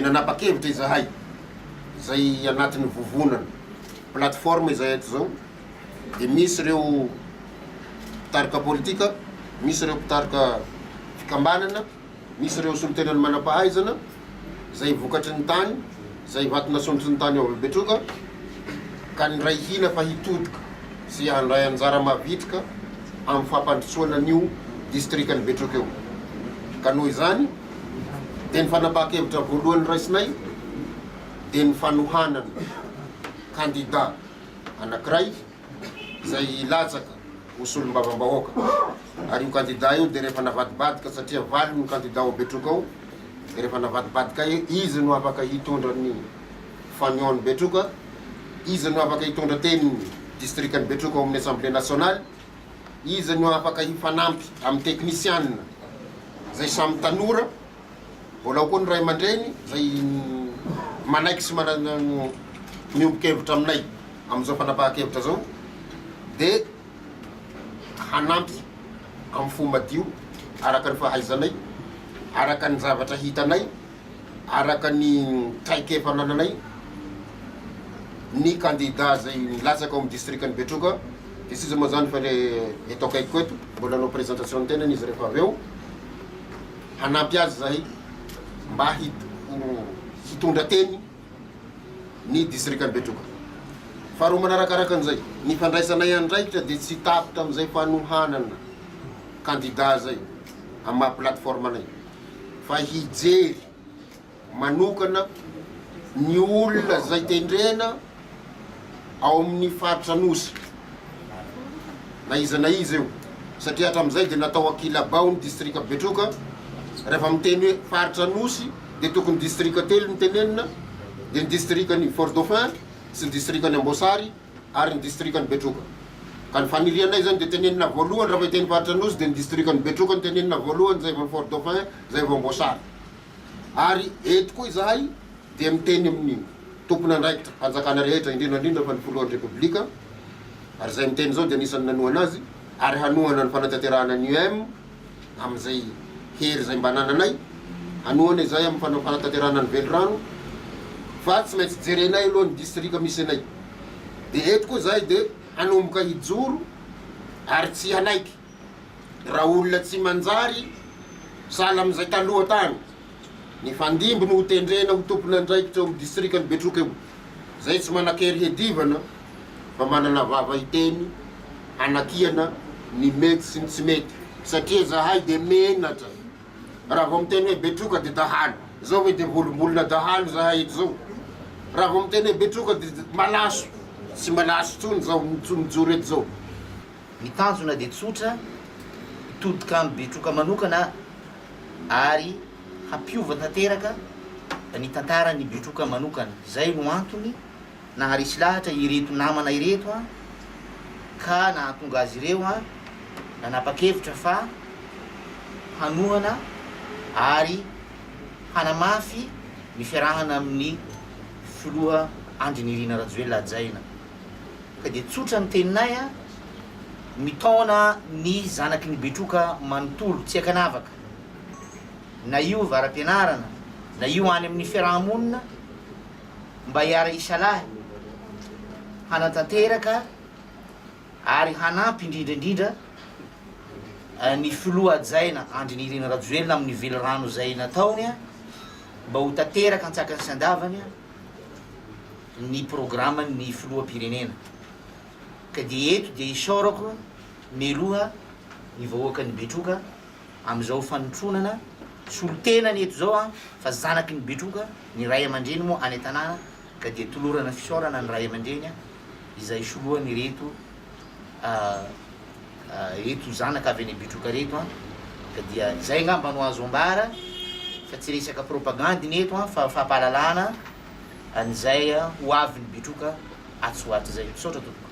Nanapa-kevitra izahay, izay anatin'ny vovonana, plateforme izahay eto izao, dia misy ireo mpitarika politika, misy ireo mpitarika fikambanana, misy ireo solontenan'ny manam-pahaizana, izay vokatry ny tany, izay vato nasondrotry ny tany ao Betroka, ka niray hina fa hitodika sy handray anjara mavitrika amin'ny fampandrosoana an'io distrikan'i Betroka io. Ka noho izany, dia ny fanapahan-kevitra voalohany raisinay dia ny fanohanana kandida anankiray izay hilatsaka ho solombavambahoaka ary io kandida io dia rehefa navadibadika satria valo ny kandida ao Betroka ao dia rehefa navadibadika izy no afaka hitondra ny fanion Betroka, izy no afaka hitondra tenin'ny distrikan'i Betroka ao amin'ny Assemblée nationale. Iza no afaka hifanampy amin'ny teknisianina izay samy tanora, mbola ao koa ny ray aman-dreny izay manaiky sy manana miombon-kevitra aminay amin'izao fanapahan-kevitra izao dia hanampy amin'ny fo madio araka ny fahaizanay, araka ny zavatra hitanay. Araka ny traikefa anananay, ny kandida izay nilatsaka ao amin'ny distrikan'i Betroka, dia tsy iza moa izany fa le eto akaikiko eto, mbola hanao présentation ny tenany izy rehefa avy eo, hanampy azy izahay mba hitondra teny ny distrikan'i Betroka. Faharoa manarakaraka an'izay, ny fandraisanay andraikitra dia tsy tapitra amin'izay fanohanana kandida izay amin'ny maha plateforme anay. fa hijery manokana ny olona izay tendrena ao amin'ny faritra Anosy na iza na iza io satria hatramin'izay dia natao ankilabao ny distrika Betroka, rehefa miteny hoe faritra Anosy dia tokony distrika telo no tenenina dia ny distrikan'i Fort Dauphin sy ny distrikan'i Amboasary ary ny distrikan'i Betroka. Ka ny fanirianay izany dia tenenina voalohany raha vao hiteny faritra Anosy dia ny distrikan'i Betroka no tenenina voalohany izay vao Fort Dauphin izay vao Amboasary. Ary eto koa izahay dia miteny amin'ny tompon'andraikitra fanjakana rehetra indrindra indrindra fa ny filohan'ny Repoblika ary izay miteny izao dia anisan'ny nanohana azy ary hanohana ny fanatanterahana ny UM amin'izay hery izay mba anananay, hanohana izahay amin'ny fanatanterahana ny velirano, fa tsy maintsy jerenay aloha ny distrika misy anay. Dia eto koa izahay dia hanomboka hijoro ary tsy hanaiky raha olona tsy manjary sahala amin'izay taloha tany, nifandimby no hotendrena ho tompon'andraikitra eo amin'ny distrikan'i Betroka eo. Izay tsy manan-kery hiadivana fa manana vava hiteny hanakiana ny mety sy ny tsy mety satria zahay dia menatra raha vao miteny hoe Betroka dia dahalo, zao ve dia volombolona dahalo zahay eto zao, raha vao miteny hoe Betroka dia malaso, tsy malaso tsony zao mijoro eto zao. Ny tanjona dia tsotra, hitodika amin'i Betroka manokana ary hampiova tanteraka ny tantaran'i Betroka manokana. Izay no antony naharesy lahatra ireto namana ireto ka nahatonga azy ireo nanapa-kevitra fa hanohana ary hanamafy ny fiarahana amin'ny filoha Andry Nirina Rajoelina hajaina. Ka dia tsotra ny teninay, mitaona ny zanaky ny Betroka manontolo tsy ankanavaka, na io avara-pianarana, na io any amin'ny fiaraha-monina, mba hiara-hisalahy hanatanteraka ary hanampy indrindra indrindra ny filoha hajaina Andry Nirina Rajoelina amin'ny velirano izay nataony mba ho tanteraka antsakany sy andavany ny programan'ny filoham-pirenena. Ka dia eto dia isaorako mialoha ny vahoakan'i Betroka amin'izao fanotronana solontenany eto izao an, fa zanaky ny Betroka, ny ray aman-dreny moa any an-tanàna ka dia tolorana fisaorana ny ray aman-dreny izay soloan'ireto ireto zanaka avy any Betroka ireto an, ka dia izay angamba no azo ambara fa tsy resaka propagandy ny eto an, fa fampahalalana an'izay ho avin'ny Betroka atsy ho atsy izay. Misaotra tompoko.